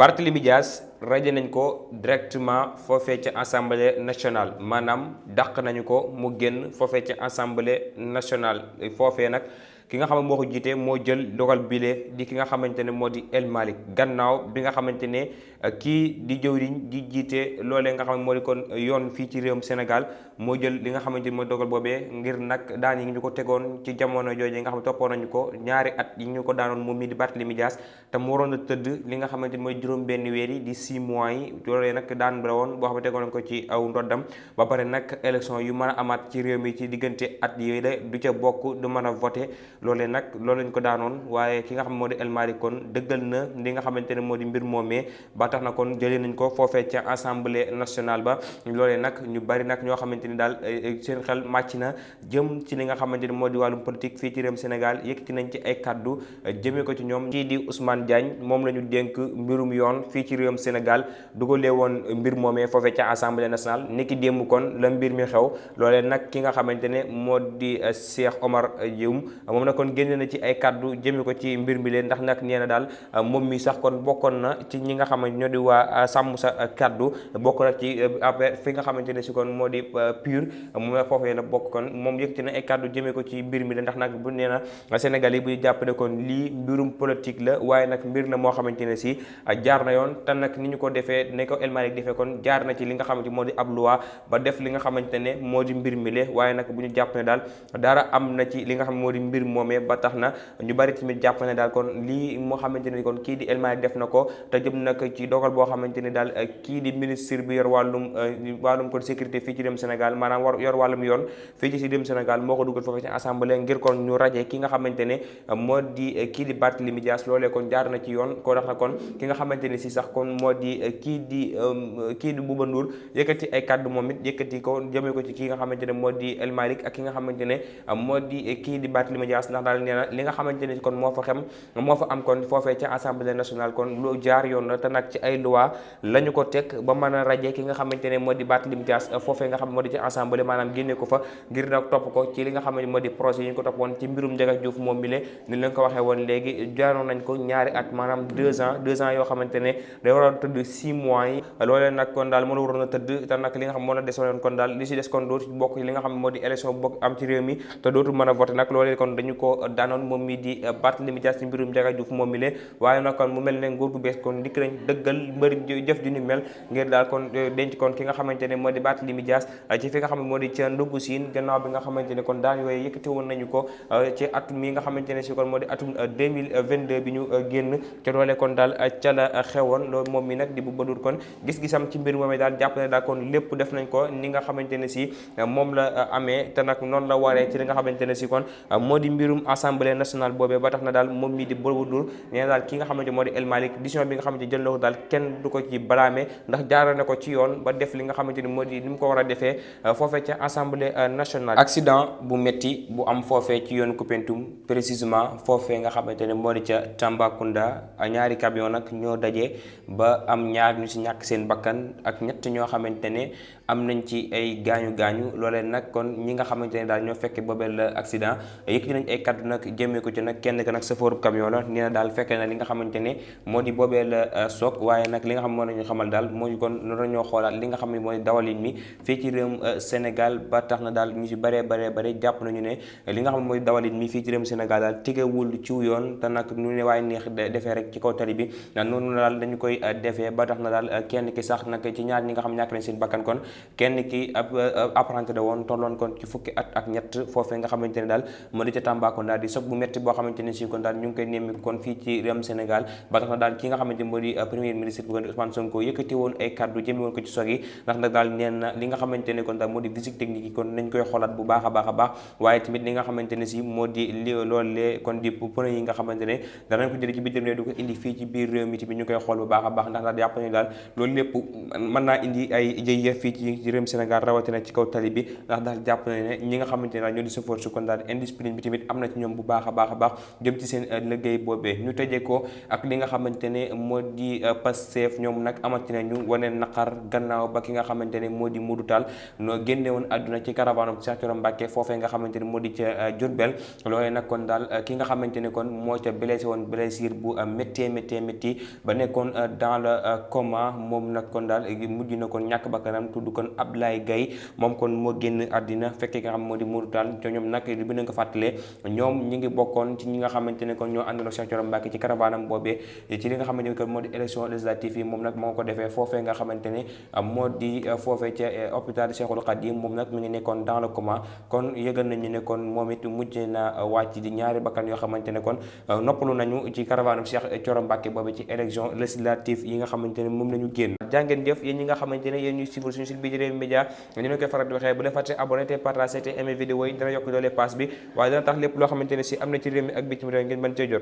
Barthélémy Dias rajo nañ ko directement foofee ca assemblée nationale maanaam dàq nañu ko mu génn foofee ca assemblée nationale foofee nag ki nga xam ne moo ko jiite moo jël dogal bile di ki nga xamante ne moo di El Malick gannaaw bi nga xamante ne kii di jëwriñ di jiite loolee nga xam ne moo di kon yoon fii ci réewum Sénégal moo jël li nga xamante ni mooy dogal boobee ngir nag daan yi ñu ko tegoon ci jamono jooju nga xam ne toppoon nañu ko ñaari at yi ñu ko daanoon moom mii di Barthélémy Dias te mu waroon a tëdd li nga xamante ni mooy juróom benn weer yi di 6 mois yi loolee nag daan la woon boo xam ne tegoon nañ ko ci aw ndoddam ba pare nag élection yu mën a amaat ci réew mi ci diggante at yooyu la du ca bokk du mën a voté loolee nag loolu lañ ko daanoon waaye ki nga xam ne moo di El Malick kon dëggal na li nga xamante ne moo di mbir moomee ba tax na kon jëlee nañ ko foofee ca assemblée nationale ba loolee nag ñu bari nag ñoo xamante ni daal seen xel màcc na jëm ci li nga xamante ni moo di wàllum politique fii ci réewum Sénégal yëkkati nañ ci ay kaddu jëmee ko ci ñoom kii di Ousmane Diagne moom la ñu dénk mbirum yoon fii ci réewum Sénégal dugalee woon mbir moomee foofee ca assemblée nationale niki démb kon la mbir mi xew loolee nag ki nga xamante ne moo di Cheikh Omar Youm moom na kon génne na ci ay kaddu jëmee ko ci mbir mi leen ndax nag nee na daal moom mi sax kon bokkoon na ci ñi nga xamante ñoo di waa sàmm sa kaddu bokk na ci après fi nga xamante ne si kon moo di pur moom la foofee la bokk kon moom yëkkati na ay kaddu jëmee ko ci mbir mi la ndax nag bu nee na Sénégal yi buy jàppale kon lii mbirum politique la waaye nag mbir la moo xamante ne si jaar na yoon te nag ni ñu ko defee ne ko El Malick defee kon jaar na ci li nga xamante moo di ab loi ba def li nga xamante ne moo di mbir mi le waaye nag bu ñu jàpp ne daal dara am na ci li nga xam moo di mbir moomee ba tax na ñu bari tamit jàpp ne daal kon lii moo xamante ne kon kii di El Malick def na ko te jëm nag ci dogal boo xamante ne daal kii di ministre bi yor wàllum kon sécurité fii ci dem Sénégal maanaam yor wàllum yoon fii ci si dem Sénégal moo ko dugal foofu ci assemblée ngir kon ñu raje ki nga xamante ne moo di kii di Barthélémy Dias loolee kon jaar na ci yoon ko tax na kon ki nga xamante ne si sax kon moo di kii di Bouba Ndour yëkkati ay kàddu moom it yëkkati ko jëmee ko ci kii nga xamante ne moo di El Malick ak ki nga xamante ne moo di kii di Barthélémy Dias ndax daal nee na li nga xamante ne kon moo fa am kon foofee ca assemblée nationale kon lu jaar yoon la te nag ci ay loi la ñu ko teg ba mën a raje ki nga xamante ne moo di Barthélémy Dias foofee nga xam moo di ci assemblée maanaam génne ko fa ngir nag topp ko ci li nga xamante moo di projet yi ñu ko topp woon ci mbirum Ndiaga Diouf moom mi le ni leen ko waxee woon léegi jaaroon nañ ko ñaari at maanaam 2 ans yoo xamante ne day war a tëdd 6 mois yi loolee nag kon daal mën a waroon a tëdd te nag li nga xam moo la desoon kon daal li si des kon dootu bokk li nga xam moo di élection bokk am ci réew mi te dootu mën a voté nag loolee kon dañu ko daanoon moom mi di Barthélémy Dias ci mbirum Ndiaga Diouf moom mi le waaye nag kon mu mel ne nguur gu bees kon dikk nañ dëggal mbëri jëf ju ni mel ngir daal kon denc kon ki nga xamante ne moo di Barthélémy Dias ci fi nga xam ne moo di ca ndugg siin gannaaw bi nga xamante ne kon daan yooyu yëkkati woon nañu ko ci atum mi nga xamante ne si kon moo di atum 2022 bi ñu génn ca doole kon daal ca la xewoon loolu moom mi nag di bu badur kon gis-gisam ci mbir moomee daal jàpp ne daal kon lépp def nañ ko ni nga xamante ne si moom la amee te nag noonu la waree ci li nga xamante ne si kon moo di mbirum assemblée nationale boobee ba tax na daal moom mi di badur nee na daal ki nga xamante moo di El Malick décision bi nga xamante jël na ko daal kenn du ko ci balaame ndax jaara na ko ci yoon ba def li nga xamante ni moo di ni mu ko war a defee foofee ca assemblée nationale. Accident bu metti bu am foofee ci yoon Koupentoum précisément foofee nga xamante ne moo di ca Tambacounda ñaari camion nag ñoo daje ba am ñaar ñu si ñàkk seen bakkan ak ñett ñoo xamante ne am nañ ci ay gaañu loolee nag kon ñi nga xamante ne daal ñoo fekkee boobee la accident yëkkati nañ ay kaddu nag jëmee ko ci nag kenn ka nag chauffeur camion la nee na daal fekkee na li nga xamante ne moo di boobee la soog waaye nag li nga xam moo nañu xamal daal moo ñu kon noonu ñoo xoolaat li nga xam ne mooy dawalin mi fii ci réewum Sénégal ba tax na daal ñu si bare jàpp nañu ne li nga xam ne mooy dawalin mi fii ci réewum Sénégal daal tegewul ciw yoon te nag nu ne waaye neex defee rek ci kaw tali bi noonu daal dañu koy defee ba tax na daal kenn ki sax nag ci ñaar ñi nga xam ñàkk nañ seen bakkan kon kenn ki ab apprenti da woon tolloon kon ci fukki at ak ñett foofee nga xamante ne daal moo di ca Tambacounda di soog bu metti boo xamante ne si kon daal ñu ngi koy nemmi kon fii ci réewum Sénégal ba tax na daal ki nga xamante moo di premier ministre bu Ousmane Sonko yëkkati woon ay kaddu jëme woon ko ci soog yi ndax nag daal neen na li nga xamante ne kon daal moo di visite technique yi kon nañ koy xoolaat bu baax a baax waaye tamit li nga xamante ne si moo di li loolee kon di pneu yi nga xamante ne danañ ko jëlee ci bitim réew du ko indi fii ci biir réew mi tamit ñu koy xool bu baax a baax ndax daal jàpp ne daal loolu lépp mën naa indi ay jëye fii ci réewum Sénégal rawatina ci kaw tali bi ndax daal jàpp ne ñi nga xamante ne daal ñoo di chauffeur su kon daal indiscipline bi tamit am na ci ñoom bu baax a baax jëm ci seen liggéey boobee. ñu tëjee ko ak li nga xamante ne moo di Pastef ñoom nag amati nañu wane naqar gannaaw ba ki nga xamante ne moo di Modou Tall noo génne woon àdduna ci caravane Cheikh Thioro Mbacké foofee nga xamante ne moo di ca Diourbel. loolee nag kon daal ki nga xamante ne kon moo ca blessé woon blessure bu métti ba nekkoon dans le coma moom nag kon daal mujj na kon ñàkk bakkanam tudd kon Ablaye Gaye moom kon moo génn àddina fekkee nga xam moo di Modou Tall te ñoom nag bi nañ ko fàttalee ñoom ñi ngi bokkoon ci ñi nga xamante ne kon ñoo àndoon Cheikh Thioro Mbacké ci caravanam boobee ci li nga xamante ne kon moo di élection législative yi moom nag moo ko defee foofee nga xamante ne moo di foofee ca hôpital Cheikhoul Khadim moom nag mi ngi nekkoon dans le coma kon yëgal nañu ne kon moom it mujj na wàcc di ñaari bakkan yoo xamante ne kon noppalu nañu ci caravanam Cheikh Thioro Mbacké boobee ci élection législative yi nga xamante ne moom lañu génn. jàngeen jëf yéen ñi nga xamante ne yéen ñuy suivre suñu site bi di Rewmi Média ñu ne koy faral di waxee bu leen fàtte abonné te partager te aimer vidéo yi dana yokk doole pass bi waaye dana tax lépp loo xamante ne si am na ci réew mi ak bitim réew ngeen mën cee jot.